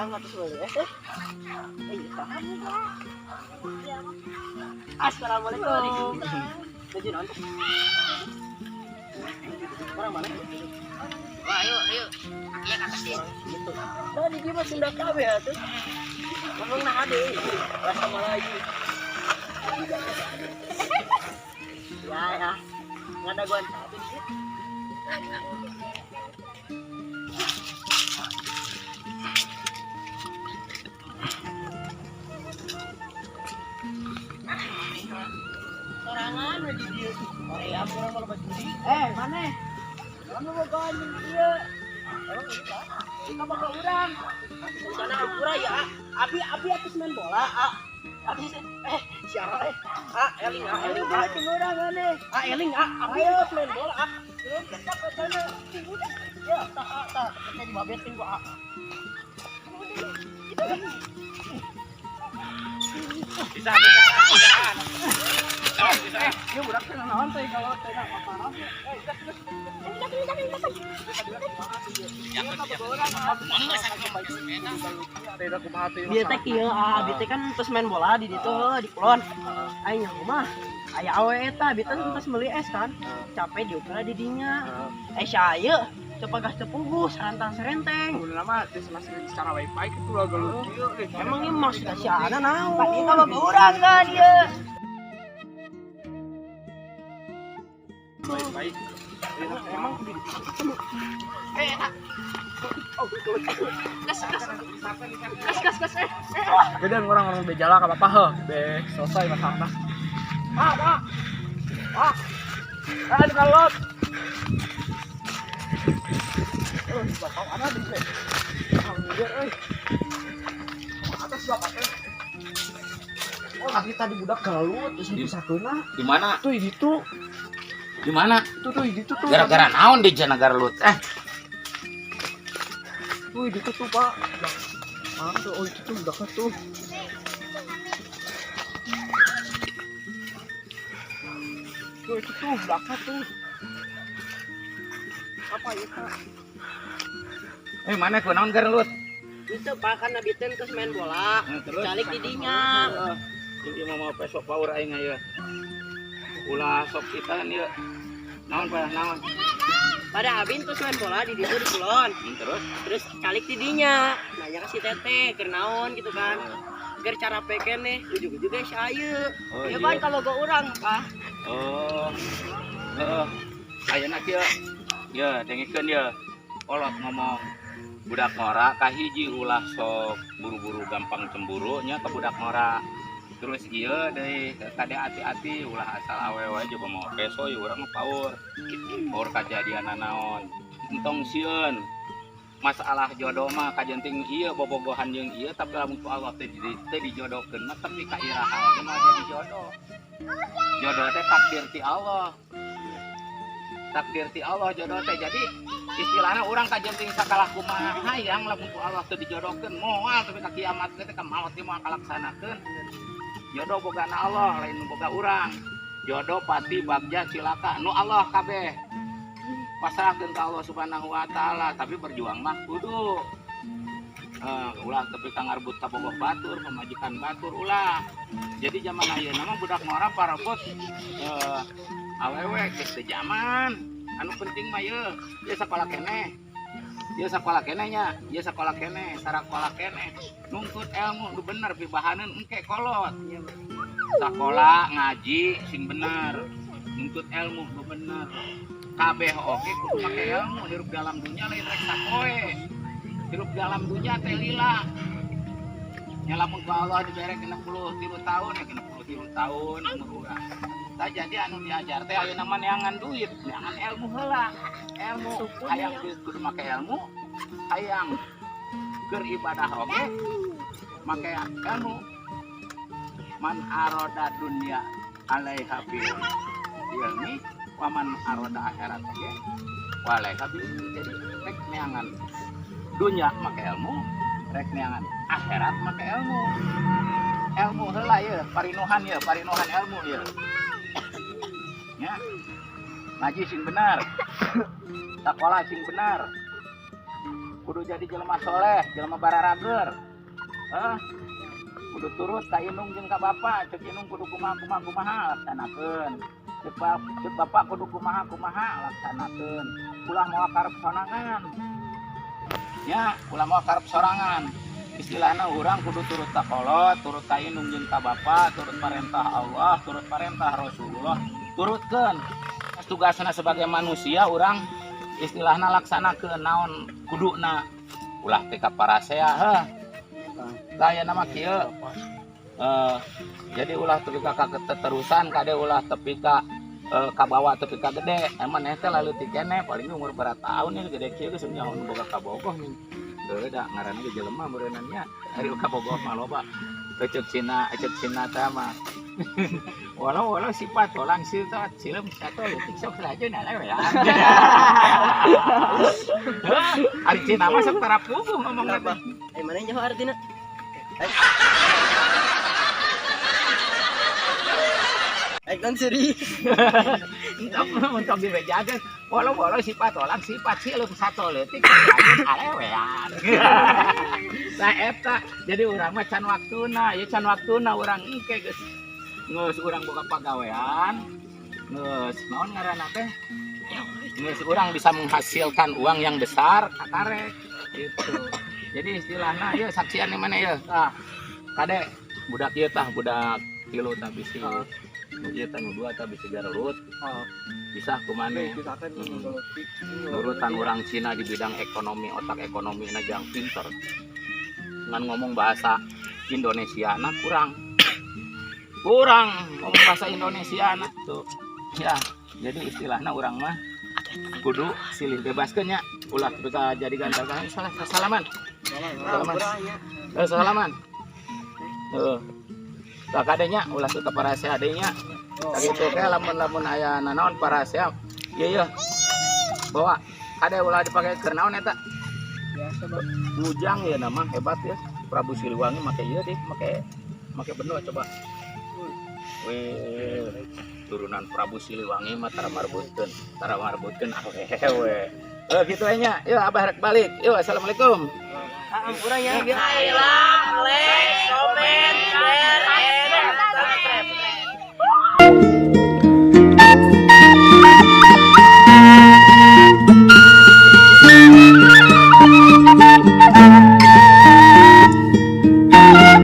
Urang atuh meuli es eh. Eh, ieu saha? Assalamualaikum. Baju naon teh? Orang mana? Wah, ayo, ayo. Kakinya ke atas sih. Gitu. Nah, di dia mah Sunda kabeh atuh. Ngomong nah ade, bahasa Melayu. Ya, ya. Ngadaguan satu di sini. Sorangan we di dieu. Korea kurang malah judi. Eh, mana? Mana bogohan jeung ieu? Emang ini ka? Ka boga urang. Sana ampura ya, Abi abi atuh main bola, A. Abi eh siapa eh? A eling A eling A. Urang maneh. A eling A abi atuh main bola A. Kita ke sana. Ya, tak A tak kita dibabetin gua A. Bisa, bisa, bisa. Bisa. Eh, ieu budak teh naon teh kalau teh apa naon? Eh, gas gas. Dia teh kieu ah, abi teh kan terus main bola di ditu heuh, di kulon. Aing nyaho mah aya awe eta, abi teh terus meuli es kan. Capek diukur di dinya. Eh sia teu pagah teu puguh, sarantang serenteng. Udah lama, terus masih secara wifi gitu lah gelut kieu deh. Emang ini maksudnya si Ana naon? Pak, kita mah urang kan ieu. Baik-baik. Emang eh gas gas gas gas gas eh. Gede orang-orang bejala ka apa heuh, be selesai masalah. Pak, pak. Pak. Ah, di kalot. Oh, bakal ana di be. Alhamdulillah euy. Atas bapak teh. Oh, lagi tadi budak gelut terus dipisahkeunna. Di mana? Tuh itu, Di mana? tuh tuh itu tuh. Gara-gara naon di jana gelut? Eh, Tuh itu tuh, Pak. Mana tuh? Oh, itu tuh budaknya tuh. Tuh itu tuh budaknya tuh. Apa ya, Pak? Eh mana ku naon gelut? Itu Pak kan abi teh terus main bola. Terus Calik di dinya. Ieu mah mau pesok power aing ieu. Ulah sok kita ieu. Naon Pak, naon? Pada abi terus main bola di ditu di kulon. Terus Terus calik di dinya. Nanya ke si teteh keur naon gitu kan. Keur cara peken nih, ujug-ujug si ayeuna. Oh, Ya kan kalau gak urang, Pak. Oh. Heeh. Ayeuna kieu. Ya, dengekeun ye. Kolot ngomong. Budak ngora kahiji ulah sok buru-buru gampang cemburu nya ke budak ngora. Terus ieu deui kade hati-hati ulah asal awewe juga mau peso ieu urang mah paur. Paur kajadian naon. Entong sieun. Masalah jodoh mah kajenting ieu bobogohan jeung ieu tapi lamun ku Allah teh teu dijodohkeun mah tapi ka iraha oge mah jadi jodoh. Jodoh teh takdir ti Allah. Takdir ti Allah jodoh teh. Jadi istilahnya urang kajenting sakalah kumaha hayang lamun ku Allah teu dijodohkeun moal tapi ka kiamat teh ka maot teh moal kalaksanakeun. Jodoh bogana Allah lain boga urang. Jodoh pati bagja cilaka nu Allah kabeh. Pasrahkeun ka Allah Subhanahu wa taala tapi berjuang mah kudu. Ulah tapi ka ngarbut ka bogoh batur, pamajikan batur ulah. Jadi zaman ayeuna mah budak ngora parebut awewe geus teu zaman. Anu penting mah ieu, ieu sakola keneh. Ieu sakola keneh nya, ieu sakola keneh, sarakola keneh. Nuntut ilmu nu bener pibahaneun engke kolot. Sakola ngaji sing bener. Nuntut ilmu nu bener. Kabeh oge kudu make ilmu hirup dalam dunya lain rek sapoe. Hirup dalam dunya teh lila. Nya lamun ku Allah dibere 63 tahun ya 63 tahun umur urang. Tah jadi anu diajar teh ayeuna mah neangan duit, neangan ilmu heula. Ilmu hayang duit kudu make ilmu, hayang keur ibadah oge make ilmu. Man aroda dunya alaiha bil ilmi wa man aroda akhirat oge walaiha bil ilmi. Jadi rek neangan dunya make ilmu, rek neangan akhirat make ilmu. Ilmu heula ieu, parinuhan ieu, parinuhan ilmu ieu. Ya. Ngaji sing bener. Sakola sing bener. Kudu jadi jelema soleh, jelema bararager. Heh. Kudu turut ka indung jeung ka bapa, cek indung kudu kumaha kumaha kumaha laksanakeun. Cek bapak kudu kumaha kumaha laksanakeun. Ulah moal karep sorangan. Ya, ulah moal karep sorangan. Istilahna urang kudu turut ka kolot, turut ka indung jeung ka bapa, turut perintah Allah, turut perintah Rasulullah, turutkeun. Tugasna sebagai manusia urang istilahna laksanakeun naon kuduna. Ulah teh ka parasea heuh. Tah aya nama kieu. Jadi ulah tepi ka keterusan kade ulah tepi ka kabawa tepi ka gede. Emang teh leutik keneh paling umur berapa tahun ini gede kieu geus nyaho nu boga kabogoh nih. Heuh da ngaranna ge jelema meureunnan nya. Ari kabogoh mah loba. Cek Cina teh mah. Walau walau sifat orang sifat silam satu leutik sok saja nala ya. Ari Cina mah sok tara puguh ngomongna teh. Eh, mana jauh artinya? Eh, kan seri. Untuk dibejakeun walau walau sifat orang sifat silam satu leutik saja alewean. Nah eta jadi urang mah can waktuna, ya can waktuna urang engke geus geus urang boga pagawean, geus naon ngaranna teh? Geus urang bisa menghasilkan uang yang besar kakarek gitu. Jadi istilahna ieu saksian di mana ieu? Tah. Kade budak ieu tah budak tilu tah bisi. Nu ieu tah nu dua tah bisi garelut. Bisa kumaneh. Nurutan orang Cina di bidang ekonomi, otak ekonomi na jang pinter. Ngan ngomong bahasa Indonesia na kurang. Kurang ngomong bahasa Indonesia na tuh. Ya, jadi istilahnya urang mah kudu silih bebaskeun nya ulah bisa jadi gantar salah salaman. Salaman. Salaman. Heeh. Tah kadenya ulah teu parasea adenya. Sakitu teh lamun-lamun aya nanaon parasea. Ieu ieu. Bawa kade ulah dipake keur naon eta? Biasa, Bang. Bujang ya nama hebat ya. Prabu Siliwangi make ieu deh, make make bendo coba. Wih, turunan Prabu Siliwangi mah tara marbutkeun awewe. Eh gitu nya. Yuk abah rek balik. Yuk assalamualaikum. Ah, ampura ya. Like, comment, share.